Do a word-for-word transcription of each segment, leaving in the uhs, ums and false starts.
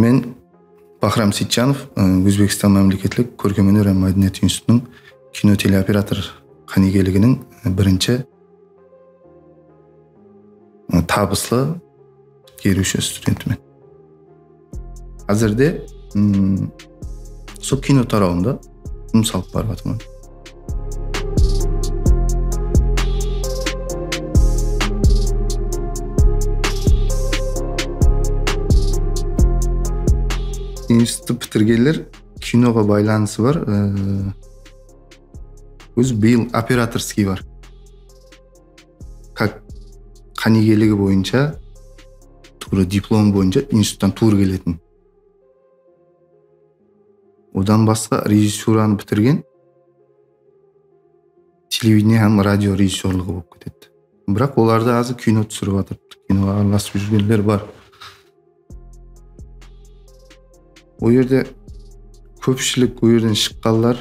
Men Bahram Seytjanov, ı, Ózbekstan mámleketlik kórkem óner hám mádeniyat institutınıń kino teleoperator qánigeliginiń, ı, birinshi, ı, tabıslı pitkeriwshi studentimen. Házirde, ım, usı kino tarawında jumıs alıp barıp atırman. Instituttı pitirgenler kinoǵa baylanısı bar. Ee, ózi bıyıl operatorskiy bar. Kak qánigeligi boyınsha, tuwrı diplom boyınsha instituttan tuwrı keletin. Odan basqa rejissuranı pitirgen, televidenie hám radio rejissyorlıǵı bolıp ketedi. Biraq olar da házir kino túsirip atır, kinoǵa aralasıp júrgenler bar. O jerde kópshilik, o jerden shıqqanlar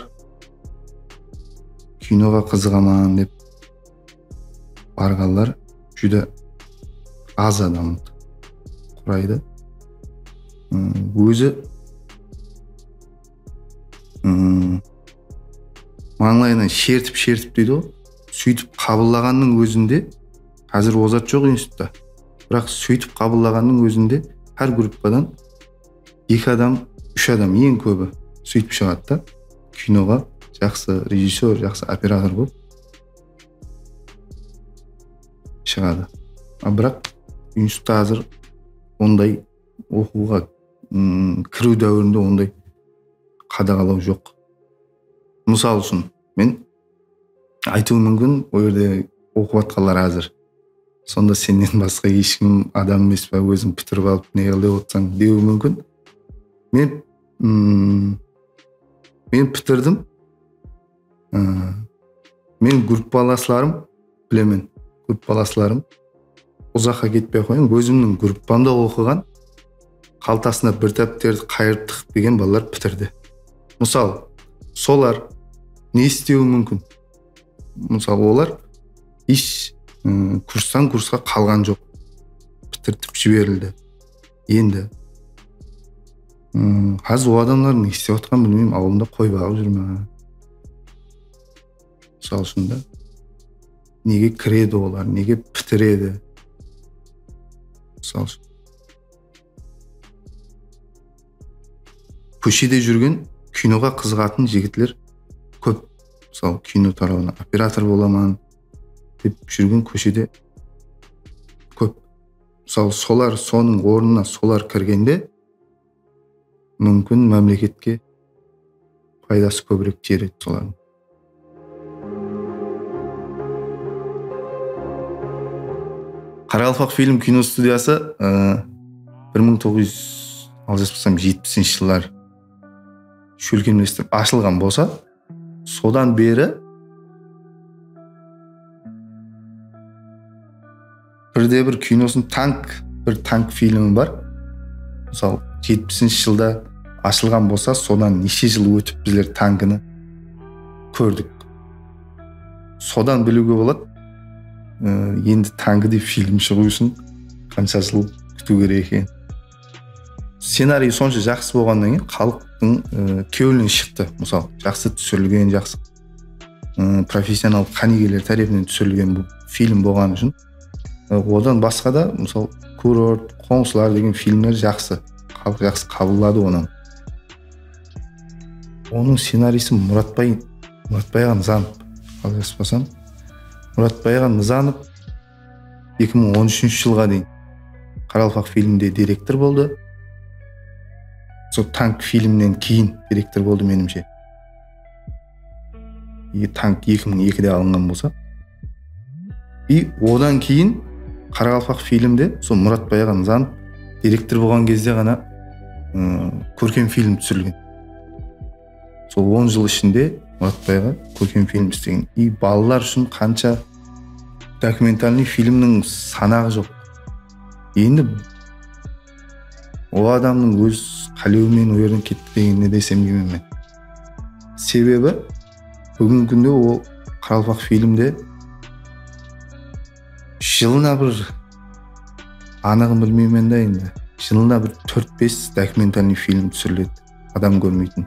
kinoǵa qızıǵaman dep barǵanlar júdá az adamdı quraydı. Im, ózi, ım, mańlayınan shertip-shertip deydi ǵoy. Sóytip qabıllaǵannıń ózinde, házir ozat joq institutta. Biraq sóytip qabıllaǵannıń ózinde hár gruppadan eki adam, úsh adam, eń kóbi sóytip shıǵadı da. Kinoǵa jaqsı rejissyor, jaqsı operator bolıp shıǵadı. A, biraq institutta házir onday oqıwǵa, ım, kiriw dáwirinde onday qadaǵalaw joq. Mısal ushın, men aytıwım múmkin, o jerde oqıp atqanlar házir. Sonda sennen basqa hesh kim adam emes pa, óziń pitirip alıp, ne qılıp otsań, dewi múmkin. Men, mm, men pitirdim. I, men gruppalaslarım, bilemen, gruppalaslarım, uzaqqa ketpey-aq qoyayın, ózimniń gruppamda oqıǵan, qaltasına bir dápterdi qayırıp tıqıp kelgen balalar pitirdi. Mısal, solar ne istewi múmkin? Mısal, olar hesh, ı, kurstan kursqa qalǵan joq. Pitirtip jiberildi. Endi, ım, házir o adamlar ne islep atqanın bilmeymen, awılında qoy baǵıp júr me? Mısal ushın da, nege kiredi olar, nege pitiredi? Mısal ushın. Kóshede júrgen kinoǵa qızıǵatın jigitler kóp. Mısal, kino tarawına operator bolaman dep júrgen kóshede kóp. Mısal, solar, sonıń ornına solar kirgende, múmkin, mámleketke paydası kóbirek tiyer edi solardıń. Qaraqalpaq film kino studiyası, ı, bir mıń toǵız júz, aljaspasam, jetpisinshi jıllar shólkemlestirip ashılǵan bolsa, sodan beri birde-bir kinosın, Tank, bir Tank filmi bar. Mısal, jetpisinshi jılda ashılǵan bolsa, sodan neshe jıl ótip bizler Tankini kórdik. Sodan biliwge boladı, ı, endi Tankidey film shıǵıw ushın qansha jıl kútiw kerek eken. Scenariy sonsha jaqsı bolǵannan keyin xalıqtıń, ı, kewlinen shıqtı. Mısal, jaqsı túsirilgen, jaqsı, ı, professional qánigeler tárepinen túsirilgen bul film bolǵanı ushın. I, odan basqa da, mısal, Kurort, Qońsılar degen filmler jaqsı. Xalıq jaqsı qabılladı onı. Onıń scenariysi Muratbay, Muratbay aǵa Nızanov, aljaspasam. Muratbay aǵa Nızanov eki mıń on úshinshi jılǵa deyin Qaraqalpaq filmde direktor boldı. Sol Tank filminen keyin direktor boldı, menimshe. E, Tank eki mıń ekide alınǵan bolsa. I odan keyin Qaraqalpaq filmde sol Muratbay aǵa Nızanov direktor bolǵan gezde ǵana, ı, kórkem film túsirilgen. Sol on jıl ishinde Muratbay aǵa kórkem film islegen. I balalar ushın qansha dokumentalnıy filmniń sanaǵı joq. Endi o adamnıń óz qálewi menen o jerden ketti degenine de isenbeymen men. Sebebi búgingi kúnde o Qaraqalpaq filmde jılına bir anıǵın bilmeymen da endi. Jılına bir tórt-bes dokumentalnıy film túsiriledi. Adam kórmeytin.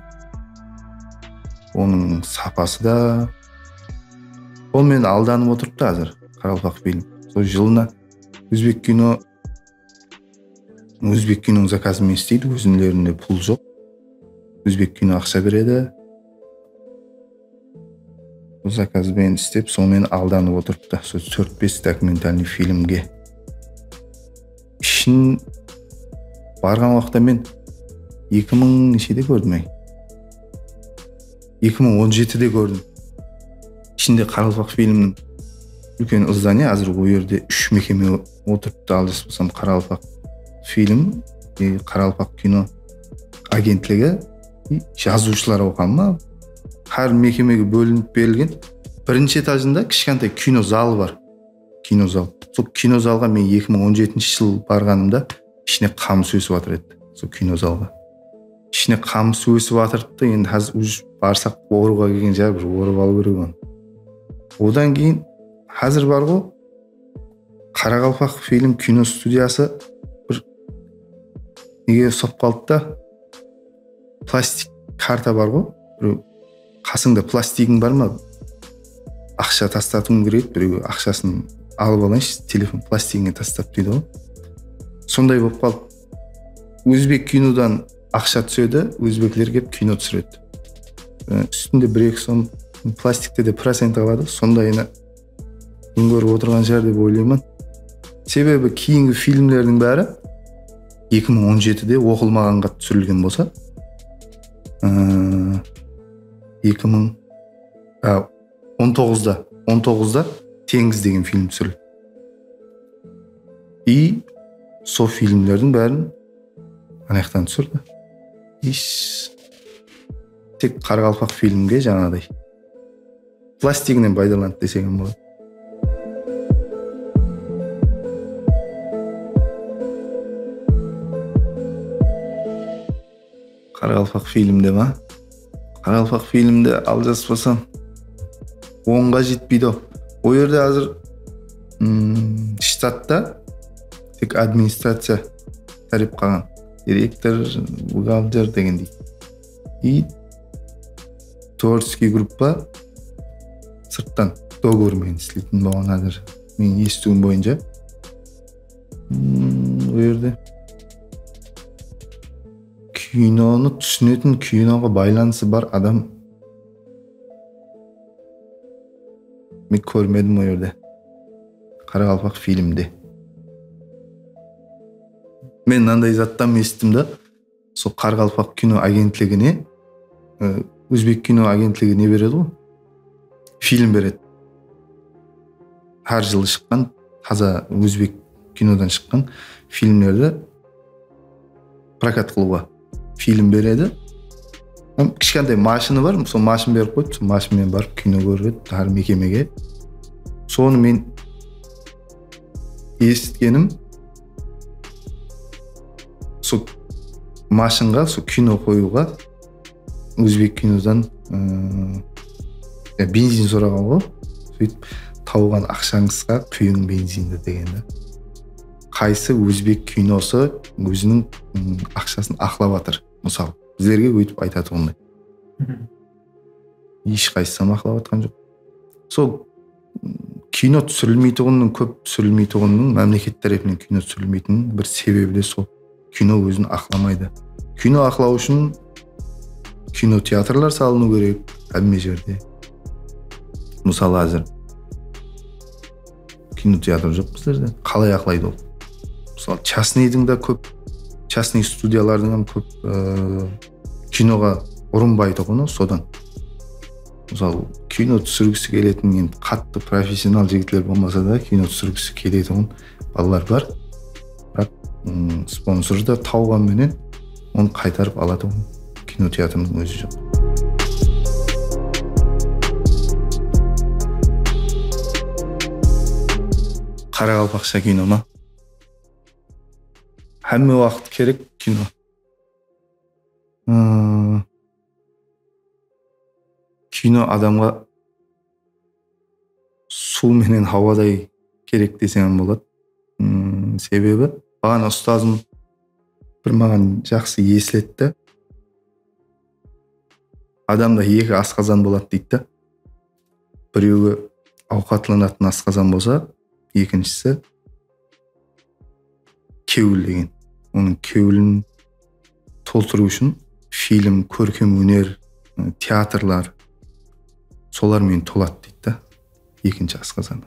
Onıń sapası da. Sol meni aldanıp otırıptı házir, Qaraqalpaq film. Sol jılına Ózbek kino, Ózbek kinonıń zakazı menen isleydi, ózlerinde pul joq. Ózbek kino aqsha beredi. Bul zakaz benen islep, sonıń menen aldanıp otırıptı. Sol tórt-bes dokumentalnıy filmge. Ishin barǵan waqıtta men eki mıń neshede kórdim, ay? Eki mıń on jetide kórdim. Ishinde Qaraqalpaq filmniń úlken zdaniya, házir ol jerde úsh mekeme otırıptı, aljaspasam, Qaraqalpaq film, e, Qaraqalpaq kino agentligi, e, jazıwshılar awqamı ma? Hár mekemege bólinip berilgen. Birinshi etajında kishkentay kino zalı bar. Kino zal. Sol kino zalǵa men eki mıń on jetinshi jıl barǵanımda ishine qamıs ósip atır edi. Sol kino zalǵa. Ishine qamıs ósip atırıptı, endi házir uj barsaq, orıwǵa kelgen shıǵar, bir orıp alıw kerek onı. Odan keyin házir bar ǵo, Qaraqalpaq film kino studiyası bir nege usap qaldı da, plastik karta bar ǵo, birew qasıńda plastigiń bar ma? Aqsha taslatıwıń kerek edi, birew aqshasın alıp alayınshı, telefon plastigińe taslap deydi ǵo. Sonday bolıp qaldı. Ózbek kinodan aqsha túsedi, ózbekler kelip kino túsiredi. E, ústinde bir-eki som plastikte de procent aladı, sondayına kún kórip otırǵan shıǵar dep oylayman. Sebebi keyingi filmlerdiń bári eki mıń on jetide oqılmaǵanǵa túsirilgen bolsa, ıı, eki mıń, a, on toǵızda, on toǵızda Teńiz degen film túsirildi. I sol filmlerdiń bárin anayaqtan túsirdi. Ish, tek Qaraqalpaq filmge jańaǵıday plastiginen paydalandı desek hám boladı. Qaraqalpaq filmde ma? Qaraqalpaq filmde, aljaspasam, onǵa jetpeydi-aw. O jerde házir, mm, shtatta tek administraciya tárep qalǵan. Direktor, buxgalter degendey. I tvorcheskıy gruppa sırttan dogovor menen isleytin bolǵan házir. Meniń esitiwim boyınsha. Hmm, o jerde kinonı túsinetin, kinoǵa baylanısı bar adam men kórmedim o jerde. Qaraqalpaq filmde. Men mınanday zattan esittim da, sol Qaraqalpaq kino agentligine, e, Ózbek kino agentligi ne beredi ǵoy? Film beredi. Hár jılı shıqqan taza ózbek kinodan shıqqan filmlerdi prokat qılıwǵa film beredi. Hám kishkentay mashını bar, sol mashın berip qoydı, sol mashın menen barıp kino kóredi hár mekemege. Sonı men esitkenim, sol mashınǵa, sol kino qoyıwǵa Ózbek kinodan, ıı, ya, benzin soraǵan ǵoy. Sóytip, "Tawǵan aqshańızǵa quyıń benzindi," degende. Qaysı ózbek kinosı óziniń, ım, aqshasın aqlap atır? Mısal, bizlerge óytip aytatuǵınday. Hesh qaysısı hám aqlap atqan joq. Sol, ım, kino túsirilmeytuǵınınıń, kóp túsirilmeytuǵınınıń, mámleket tárepinen kino túsirilmeytuǵınınıń bir sebebi de sol. Kino ózin aqlamaydı. Kino aqlaw ushın kinoteatrlar salınıw kerek hámme jerde. Mısalı, házir kinoteatr joq bizlerde. Qalay aqlaydı ol? Mısalı, chastnıydıń da kóp, chastnıy studiyalardıń hám kóp, ıı, kinoǵa urınbaytuǵını sodan. Mısalı, kino túsirgisi keletin, endi qattı professional jigitler bolmasa da, kino túsirgisi keletuǵın balalar bar. Biraq, ım, sponsordı tawǵan menen onı qaytarıp alatuǵın kinoteatrdıń ózi joq. Qaraqalpaqsha kino ma? Hámme waqıt kerek kino. Im, kino adamǵa suw menen hawaday kerek desem boladı. Im, sebebi, baǵana ustazım Bir maǵan jaqsı esletti. Adamda eki asqazan boladı deydi da. Birewi awqatlanatın asqazan bolsa, ekinshisi kewil degen. Onıń kewilin toltırıw ushın film, kórkem óner, teatrlar, solar menen toladı deydi da, ekinshi asqazanı.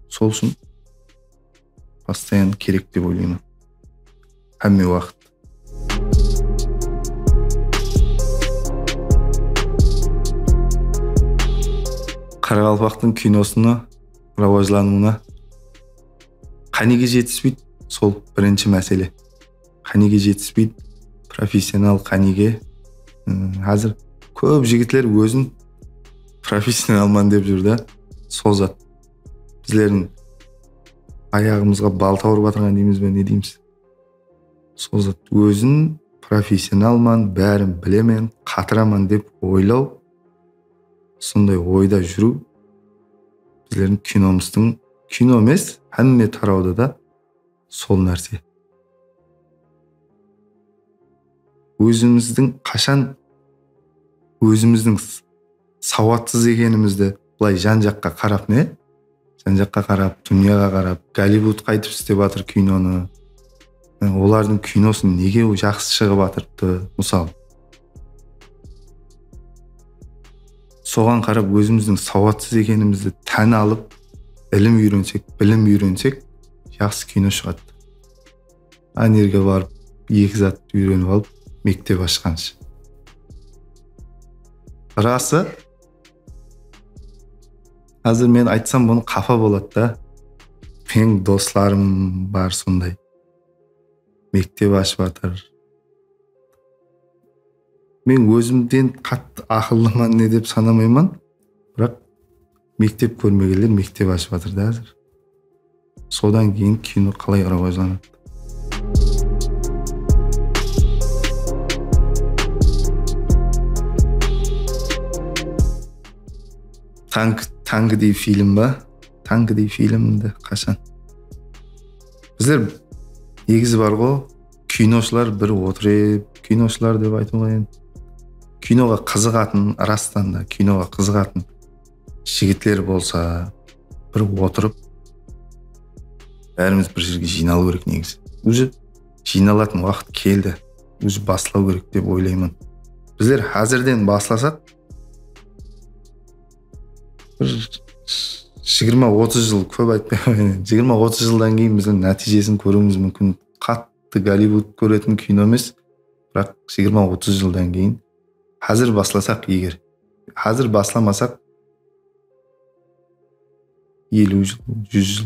Sol ushın постоянно kerek dep oylayman. Hámme waqıt. Qaraqalpaqtıń kinosını rawajlanıwına qánige jetispeydi, sol birinshi másele. Qánige jetispeydi, professional qánige. Im, házir kóp jigitler ózin professionalman dep júr da, sol zat. Bizlerdiń ayaǵımızǵa balta urıp atırǵan deymiz be, ne deymiz? Sol zat. Ózin professionalman, bárin bilemen, qatıraman dep oylaw, sonday oyda júriw bizlerdiń kinomızdıń, kino emes, hámme tarawda da sol nárse. Ózimizdiń qashan ózimizdiń s-, sawatsız ekenimizdi bılay jan-jaqqa qarap, ne? Jan-jaqqa qarap, dúnyaǵa qarap, Gollivud qáytip islep atır kinonı. E, olardıń kinosı nege jaqsı shıǵıp atırıptı, mısal. Soǵan qarap ózimizdiń sawatsız ekenimizdi tán alıp, ilim úyrensek, bilim úyrensek, jaqsı kino shıǵadı. Ánerge barıp, eki zattı úyrenip alıp, mektep ashqansha. Rası, házir men aytsam, bunı qapa boladı da. Meniń doslarım bar sonday. Mektep ashıp atır. Men ózimden qattı aqıllıman ne dep sanamayman, biraq mektep kórmegenler mektep ashıp atır da házir. Sodan keyin kino qalay rawajlanadı? Tank, Tankidey film ba? Tankidey filmdi qashan? Bizler negizi bar ǵo, kinoshılar bir otırıp, kinoshılar dep aytıwǵa endi. Kinoǵa qızıǵatın, ırastan da kinoǵa qızıǵatın jigitler bolsa, bir otırıp, bárimiz bir jerge jıynalıw kerek negizi. Ózi jıynalatın waqıt keldi. Ózi baslaw kerek dep oylayman. Bizler házirden baslasaq, bir jigirma otız jıl, kóp aytpay aq qoyayın, jigirma otız jıldan keyin bizdiń nátiyjesin kóriwimiz múmkin. Qattı Gollivud kóretin kino emes, biraq jigirma otız jıldan keyin, házir baslasaq eger, házir baslamasaq, eliw jıl, júz jıl.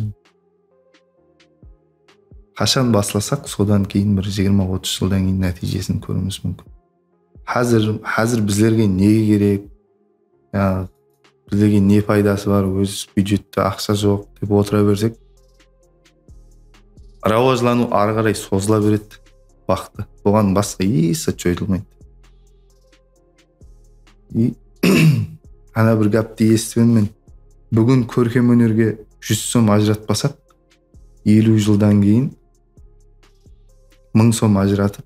Qashan baslasaq, sodan keyin bir jigirma otız jıldan keyin nátiyjesin kóriwimiz múmkin. Házir, házir bizlerge ne kerek? Ya, bizlerge ne paydası bar? Óz byudjette aqsha joq dep otıra bersek, rawajlanıw arı qaray sozıla beredi waqtı. Oǵan basqa hesh zat joytılmaydı. I, ana bir gápti esitip edim men. Búgin kórkem ónerge júz som ajıratpasaq, eliw jıldan keyin mıń som ajıratıp,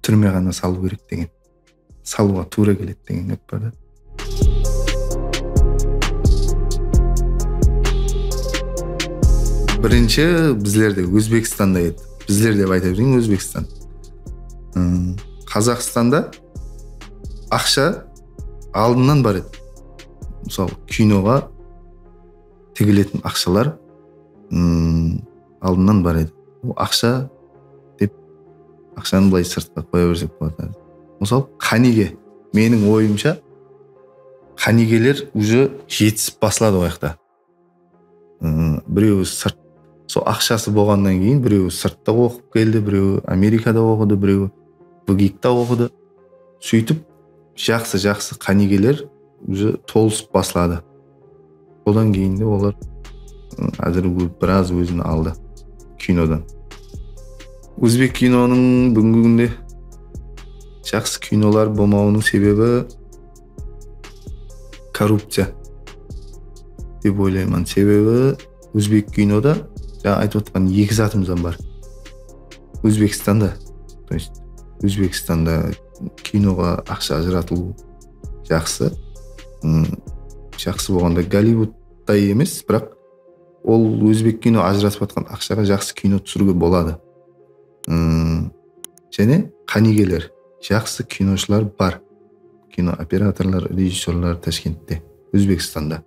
túrme ǵana salıw kerek degen. Salıwǵa tuwra keledi degen gáp bar da. Birinshi bizlerde, Ózbekstanda edi. Bizler dep ayta bereyin, Ózbekstan. Im, Qazaqstanda aqsha aldınnan bar edi. Mısalı, kinoǵa tigiletin aqshalar, ım, aldınnan bar edi. Bul aqsha dep, aqshanı bılay sırtqa qoya bersek boladı. Mısal, qánige, meniń oyımsha, qánigeler уже jetisip basladı o jaqta. Im, birewi sırt, sol aqshası bolǵannan keyin birewi sırtta oqıp keldi, birewi Amerikada oqıdı, birewi V G I K-ta oqıdı. Sóytip, jaqsı-jaqsı qánigeler уже tolısıp basladı. Sodan keyin de olar, ı, házir ó-, biraz ózin aldı kinodan. Ózbek kinonıń búgingi kúnde jaqsı kinolar bolmawınıń sebebi korrupciya dep oylayman. Sebebi ózbek kinoda, jańa aytıp otırǵan eki zatımız hám bar. Ózbekstanda, то есть, Ózbekstanda kinoǵa aqsha ajıratılıw jaqsı. Im, jaqsı bolǵanda Gollivudday emes, biraq ol ózbek kino ajıratıp atqan aqshaǵa jaqsı kino túsiriwge boladı. Im, jáne qánigeler, jaqsı kinoshılar bar. Kino operatorlar, rejissyorlar Tashkentte, Ózbekstanda.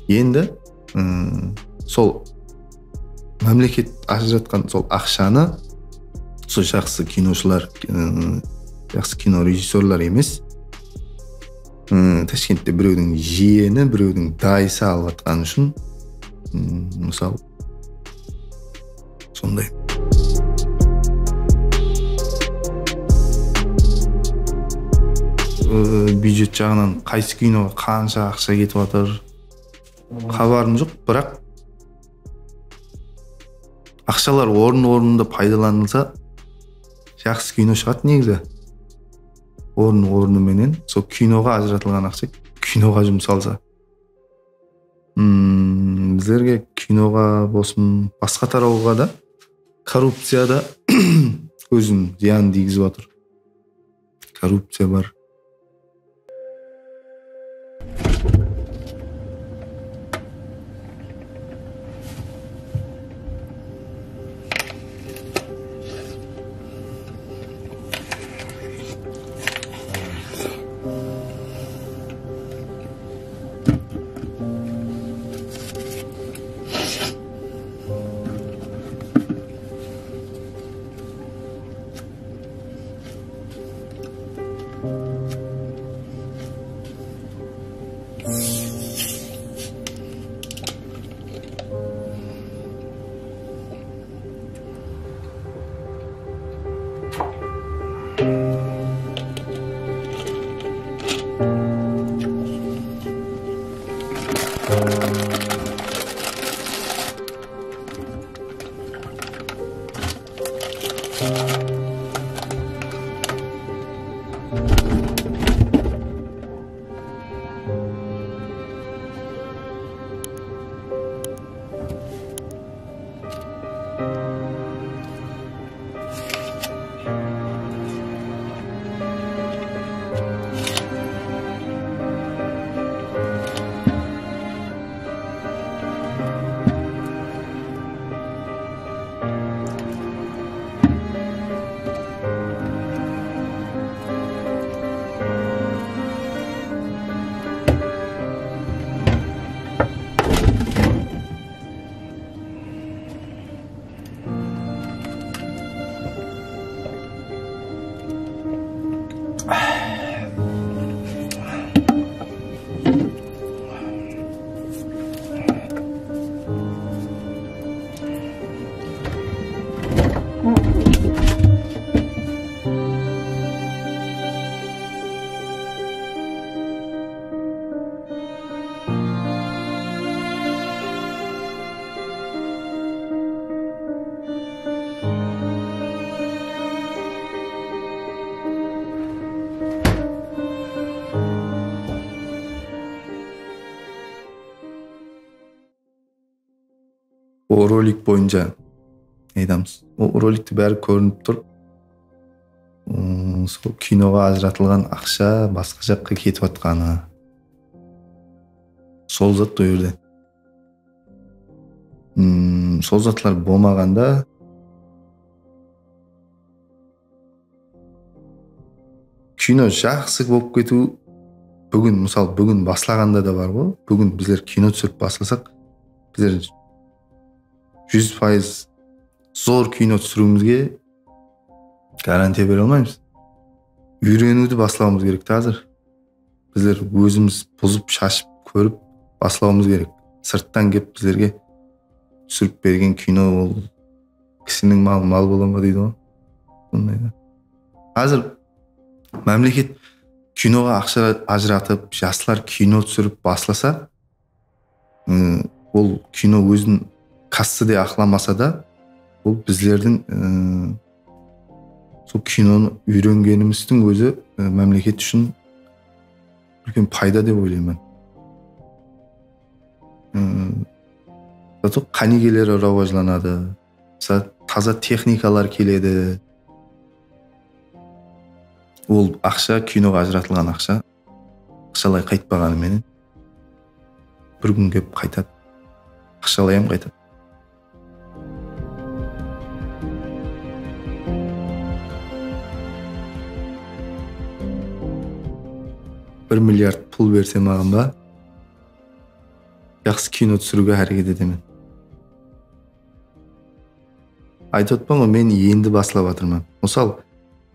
Endi, ım, sol mámleket ajıratqan sol aqshanı, sol jaqsı kinoshılar, ım, jaqsı kino rejissyorlar emes, ım, Tashkentte birewdiń jiyeni, birewdiń dayısı alıp atqanı ushın, ım, mısal, Sonday. Ee, byudjet jaǵınan qaysı kinoǵa qansha aqsha ketip atır? Xabarım joq, biraq aqshalar orın-ornında paydalanılsa, jaqsı kino shıǵadı negizi. Orın-ornı menen sol kinoǵa ajıratılǵan aqsha kinoǵa jumsalsa. Hmm, bizlerge kinoǵa bolsın, basqa tarawǵa da korrupciya da ózin zıyanın tiygizip atır. Korrupciya bar. O rolik boyınsha aytamız. O rolikte bári kórinip tur. Mm, sol kinoǵa ajıratılǵan aqsha basqa jaqqa ketip atqanı. Sol zat o jerde. Mm, sol zatlar bolmaǵanda kino jaqsı bolıp ketiw, búgin, mısal, búgin baslaǵanda da bar ǵoy. Búgin bizler kino túsirip baslasaq, bizler júz payız zor kino túsiriwimizge garantiya bere almaymız. Úyreniwdi baslawımız kerek te házir. Bizler ózimiz buzıp, shashıp, kórip baslawımız kerek. Sırttan kep bizlerge túsirip bergen kino ol kisiniń malı mal bola ma deydi ǵoy. Sonday da. Házir mámleket kinoǵa aqsha ajıratıp, jaslar kino túsirip baslasa, ım, ol kino ózin kassada aqlamasa da, ol bizlerdiń, ım, sol kinonı úyrengenimizdiń ózi, ı, mámleket ushın úlken payda dep oylayman. Im, zato qánigeleri rawajlanadı. Mısal, taza texnikalar keledi. Ol aqsha, kinoǵa ajıratılǵan aqsha, aqshalay qaytpaǵanı menen bir kún kelip qaytadı. Aqshalay hám qaytadı. Bir milliard pul berse maǵan ba, jaqsı kino túsiriwge háreket etemen. Aytıp otpan ǵoy, men endi baslap atırman. Mısal,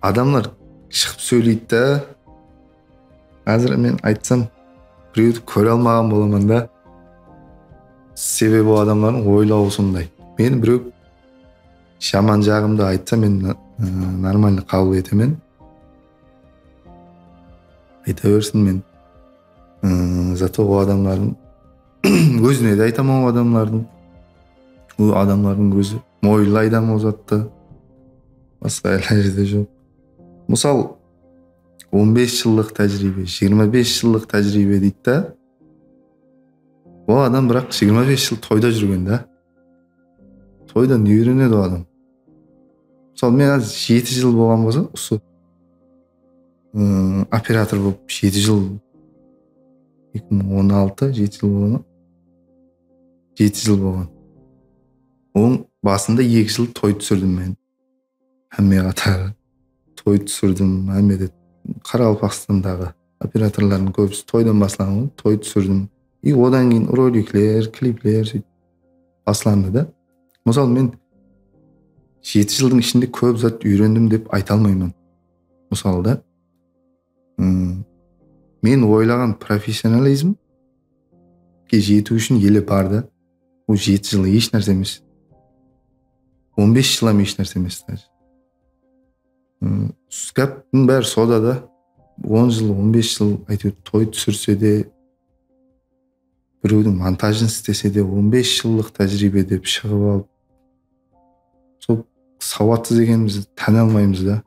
adamlar shıǵıp sóyleydi da, házir men aytsam, birewdi kóre almaǵan bolaman da. Sebebi o adamlardıń oylawı sonday. Men birew jaman jaǵımdı aytsa, men, ı, normalno qabıl etemen. Ayta bersin, men, ı, zato o adamlardıń ózine de aytaman, o adamlardıń. O adamlardıń ózi moyınlaydı hám o zattı. Basqa ilajı da joq. Mısal, on bes jıllıq tájiriybe, jigirma bes jıllıq tájiriybe deydi da. O adam, biraq, jigirma bes jıl toyda júrgen da. Toydan ne úyrenedi o adam? Mısal, men házir jeti jıl bolǵan bolsa, usı, ıı, operator bolıp jeti jıl, eki mıń on altı, jeti jıl bolǵan. Jeti jıl bolǵan. Onıń basında eki jıl toy túsirdim men. Hámme qatarı toy túsirdim, hámme de Qaraqalpaqstandaǵı operatorlardıń kóbisi toydan baslaǵan, toy túsirdim. I odan keyin rolikler, klipler sóytip baslandı da. Mısal, men jeti jıldıń ishinde kóp zat úyrendim dep ayta almayman. Mısalı da, ım, men oylaǵan professionalizmge jetiw ushın ele bardı. Ol jeti jıl hesh nárse emes. On bes jıl hám hesh nárse emes, даже. Im, gáp, bunıń bári soda da. On jıl, on bes jıl, áytewir, toy túsirse de, birewdiń montajın islese de, on bes jıllıq tájiriybe dep shıǵıp alıp, sol sawatsız ekenimizdi tán almaymız da.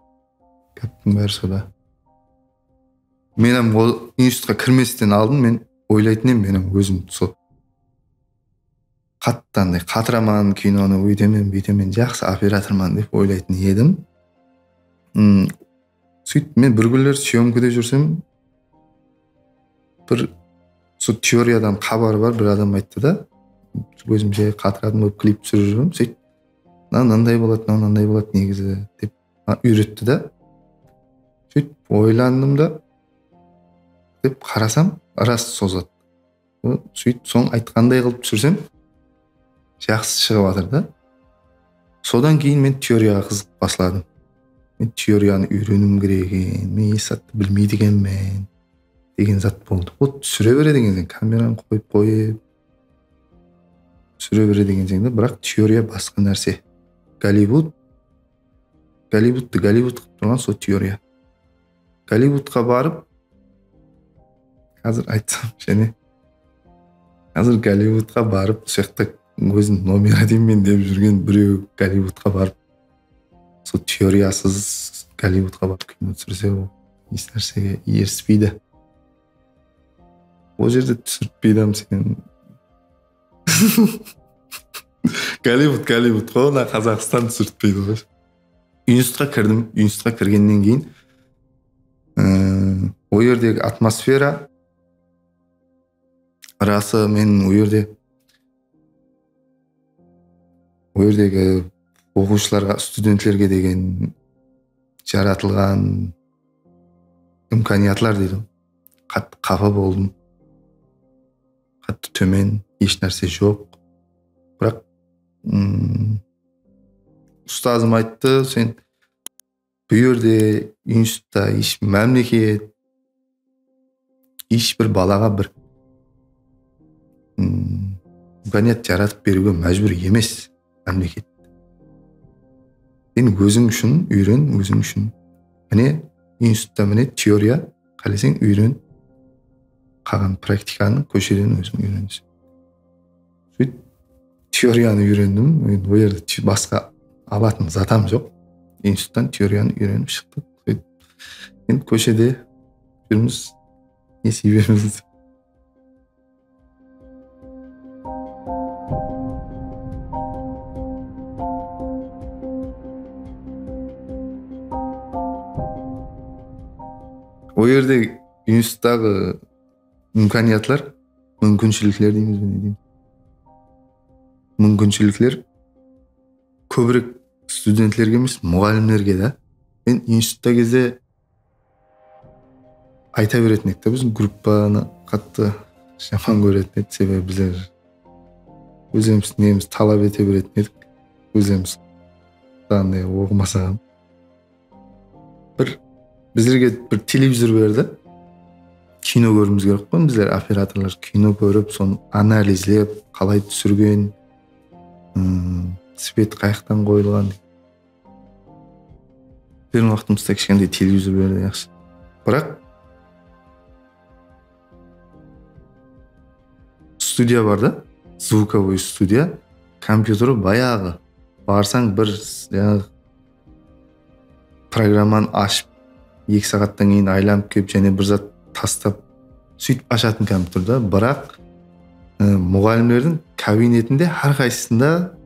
Gáptiń bári soda. Men hám ol institutqa kirmesten aldın men oylaytın edim, men hám ózim sol qattı anday qatıraman, kinonı óytemen, búytemen, jaqsı operatorman dep oylaytın edim. Im, sóytip, men bir kúnler syomkada júrsem, bir, sol teoriyadan xabarı bar bir adam ayttı da, ózim jay qatıradım bolıp klip túsirip júrdim, sóytip, mına mınanday boladı, mına mınanday boladı negizi, dep, ma-, úyretti da. Sóytip oylandım da, dep qarasam, ras sozat. Sóytip, soń aytqanday qılıp túsirsem, jaqsı shıǵıp atır da. Sodan keyin men teoriyaǵa qızıqıp basladım. Men teoriyanı úyreniwim kerek eken, men hesh zattı bilmeydi ekenmen, degen zat boldı. Ol túsire beredi ekenseń, kameranı qoyıp qoyıp, túsire beredi ekenseń de, biraq teoriya basqa nárse. Gollivud, Gollivudtı Gollivud qılıp turǵan sol teoriya. Gollivudqa barıp, házir aytsam jáne, házir Gollivudqa barıp, sol jaqta ózin nomer eteymen dep júrgen birew Gollivudqa barıp, sol teoriyasız Gollivudqa barıp kino túsirse, ol hesh nársege erispeydi. Ol jerde túsirtpeydi hám seni. Gollivud, Gollivud ǵoy, mına Qazaqstan túsirtpeydi ǵoy. Institutqa kirdim, institutqa kirgennen keyin, ıı, o jerdegi atmosfera, rası, men o jerde, o jerdegi oqıwshılarǵa, studentlerge degen jaratılǵan imkaniyatlar deydi. Qattı qapa boldım. Qattı tómen, hesh nárse joq. Biraq, ım, ustazım ayttı, sen bu jerde, institutta hesh mámleket, hesh bir balaǵa bir, ım, imkaniyat jaratıp beriwge májbúr emes mámleket. Sen óziń ushın úyren, óziń ushın. Mine, institutta mine teoriya, qáleseń úyren, qalǵan praktikanı kósheden óziń úyreneseń. Sóytip, teoriyanı úyrendim. Men o jerde te-, basqa alatın zatım joq. Instituttan teoriyanı úyrenip shıqtıq. Sóytip, endi kóshede júrmiz, ne islebermiz. O jerde instituttaǵı imkaniyatlar, múmkinshilikler deymiz be, ne deymiz? Múmkinshilikler kóbirek studentlerge emes, muǵallimlerge da. Men institutta gezde ayta beretin edik ta, biziń gruppanı qattı jaman kóretin edi, sebebi bizler ózimiz nemiz talap ete beretin edik. Ózimiz qanday oqımasa ham. Bir, bizlerge bir televizor berdi. Kino kóriwimiz kerek qoy, bizler operatorlar kino kórip, sonı analizlep, qalay túsirgen, ım, svet qayaqtan qoyılǵan. Bizlerdiń waqtımızda kishkentay televizor berdi, yaqshı. Biraq studiya bar da, zvukovoy studiya, kompyuteri bayaǵı. Barsań bir, jańaǵı, programmanı ashıp, eki saattan keyin aylanıp kelip, jáne bir zat tastap, sóytip ashatın kompyuter da. Biraq, e, muǵallimlerdiń kabinetinde hár qaysısında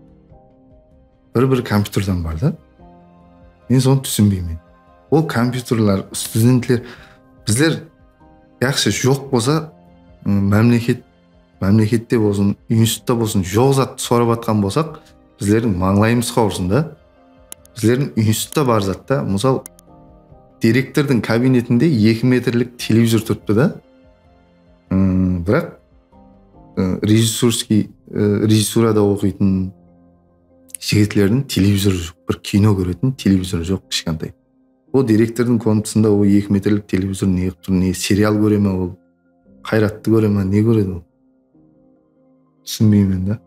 bir-bir kompyuterden bar da. Men sonı túsinbeymen. Ol kompyuterler, studentler, bizler, yaqshı, joq bolsa, ım, mámleket, mámlekette bolsın, institutta bolsın, joq zattı sorap atqan bolsaq, bizlerdiń mańlayımız qawırsın da. Bizlerdiń institutta bar zat ta, mısal, direktordıń kabinetinde eki metrlik televizor turıptı da. Im, biraq, ı, rejissurskiy, ı, rejissurada oqıytın jigitlerdiń televizorı joq, bir kino kóretin televizorı joq, kishkentay. O direktordıń komnatasında o eki metrlik televizor ne qılıp tur, ne serial kóre me ol, Qayrattı kóre me, ne kóredi ol? Túsinbeymen da.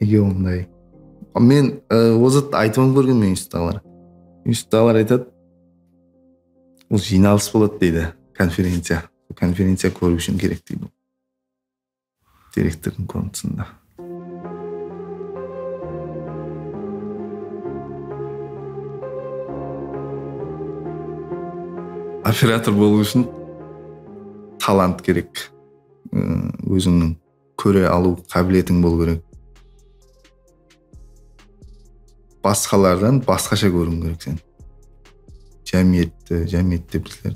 Nege onday? Men, e, o zattı aytıp ham kórgenmen instituttaǵılar. Instituttaǵılar aytadı, ol jıynalıs boladı deydi, konferenciya. Konferenciya kóriw ushın kerek deydi. Direktordıń komnatasında. Operator bolıw ushın talant kerek. Im, ózińniń kóre alıw qábiletiń bolıw kerek. Basqalardan basqasha kóriwiń kerek sen. Jámiyetti, jámiyette bizler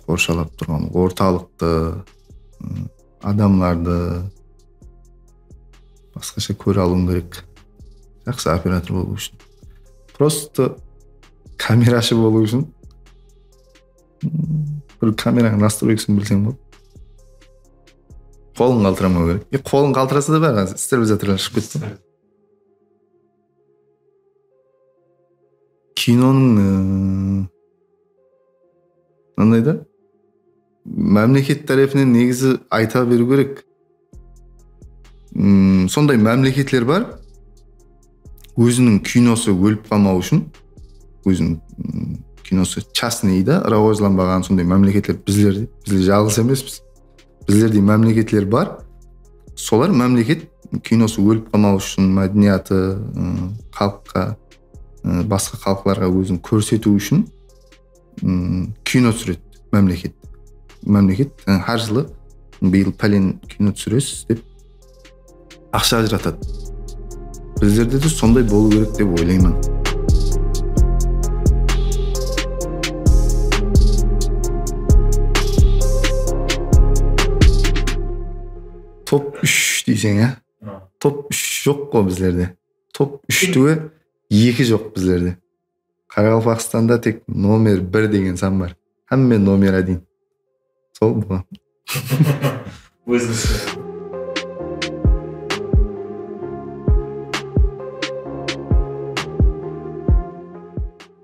qorshalap turǵan ortalıqtı, ım, adamlardı basqasha kóre alıwıń kerek. Jaqsı operator bolıw ushın. Prosto kamerashı bolıw ushın, ım, bir kameranıń nastroykasin bilseń boladı. Qolıń qaltıramaw kerek. E, qolıń qaltırasa da báribir, sterilizatorlar shıǵıp ketti. Kinonıń, e, mınanday da, mámleket tárepinen negizi ayta beriw kerek. Mm, sonday mámleketler bar, óziniń kinosı ólip qalmaw ushın, óziniń, mm, kinosı chastnıy da, rawajlanbaǵan sonday mámleketler bizler, bizler jalǵız emespiz. Bizlerdey mámleketler bar. Solar mámleket kinosı ólip qalmaw ushın, mádeniyatı, ı, xalıqqa, ı, basqa xalıqlarǵa ózin kórsetiw ushın, ım, kino túsiredi mámleket. Mámleket, ı, hár jılı bıyıl pálen kino túsiresiz dep aqsha ajıratadı. Bizlerde de sonday bolıw kerek dep oylayman. Top úsh deyseń, á? Ha. Top úsh joq ǵo bizlerde. Top úsh túwe eki joq bizlerde. Qaraqalpaqstanda tek nomer bir degen san bar. Hámme nomer один. Sol buǵan. Ózimiz.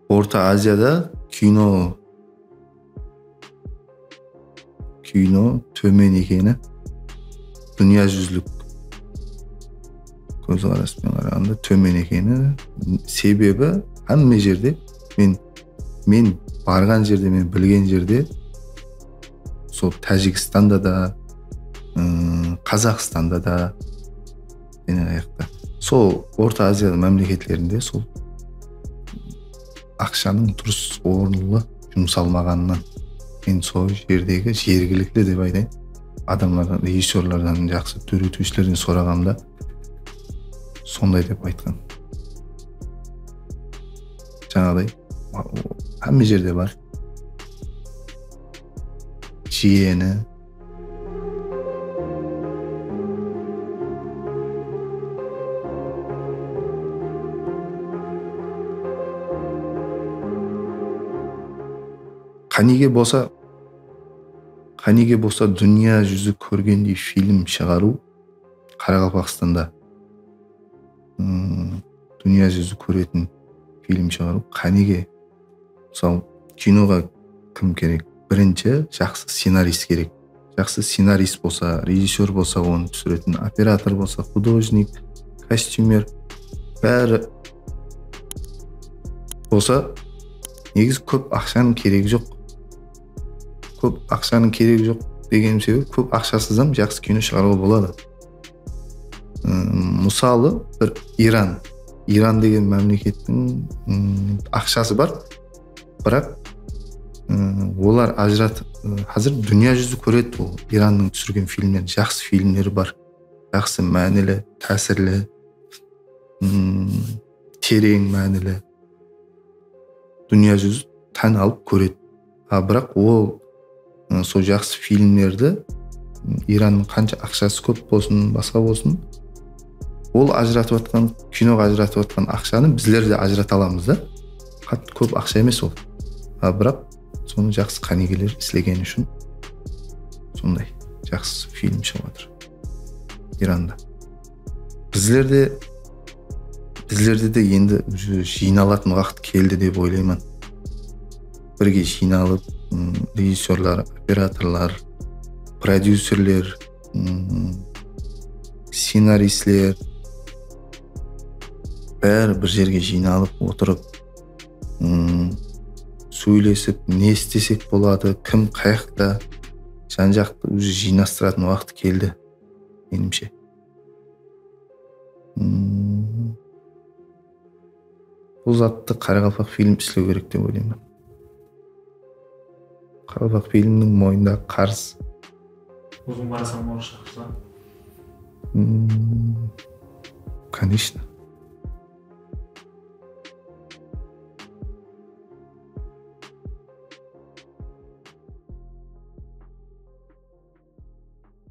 Orta Aziyada kino, kino tómen ekeni, dúnya júzilik kózqaraspenen qaraǵanda tómen ekeni. Sebebi hámme jerde men Men barǵan jerde, men bilgen jerde, sol Tájikstanda da, ıı, Qazaqstanda da, jáne qayaqta, sol Orta Aziya mámleketlerinde sol aqshanıń durıs orınlı jumsalmaǵanınan, men sol jerdegi jergilikli dep aytayın, adamlardan, rejissyorlardan, jaqsı dóretiwshilerden soraǵanımda, sonday dep aytqan. Jańaǵıday, hámme jerde bar. jiyeni. Qánige bolsa, qánige bolsa dúnya júzi kórgendey film shıǵarıw Qaraqalpaqstanda, mm, dúnya júzi kóretin film shıǵarıw qánige. Mısalı, kinoǵa kim kerek? Birinshi, jaqsı scenarist kerek. Jaqsı scenarist bolsa, rejissyor bolsa, onı túsiretin operator bolsa, xudojnik, kostyumer, bári bolsa, negizi kóp aqshanıń keregi joq. Kóp aqshanıń keregi joq degenim sebebi, kóp aqshasız hám jaqsı kino shıǵarıwǵa boladı. Im, mısalı, bir Iran. Iran degen mámlekettiń, ım, aqshası bar. Biraq, ım, olar ajırat-, ı, házir dúnya júzi kóredi ol Irannıń túsirgen filmlerin. Jaqsı filmleri bar. Jaqsı, mánili, tásirli, ım, tereń mánili. Dúnya júzi tán alıp kóredi. A, biraq ol, ı, sol jaqsı filmlerdi, ı, Irannıń qansha aqshası kóp bolsın, basqa bolsın, ol ajıratıp atqan, kinoǵa ajıratıp atqan aqshanı bizler de ajırata alamız da. Qattı kóp aqsha emes ol. A, biraq sonı jaqsı qánigeler islegeni ushın sonday jaqsı film shıǵıp atır Iranda. Bizlerde, bizlerde de endi уже jıynalatın waqıt keldi dep oylayman. Birge jıynalıp, ım, rejissyorlar, operatorlar, prodyuserler, ım, scenaristler, bári bir jerge jıynalıp otırıp, ım, sóylesip, ne istesek boladı, kim qayaqta, jan-jaqtı уже jıynastıratın waqıt keldi, menimshe. Hmm. Bul zattı Qaraqalpaq film islew kerek dep oylayman. Qaraqalpaq filmniń moynındaǵı qarız. Óziń barasań ba, orıssha qızǵa? Hmm. Конечно.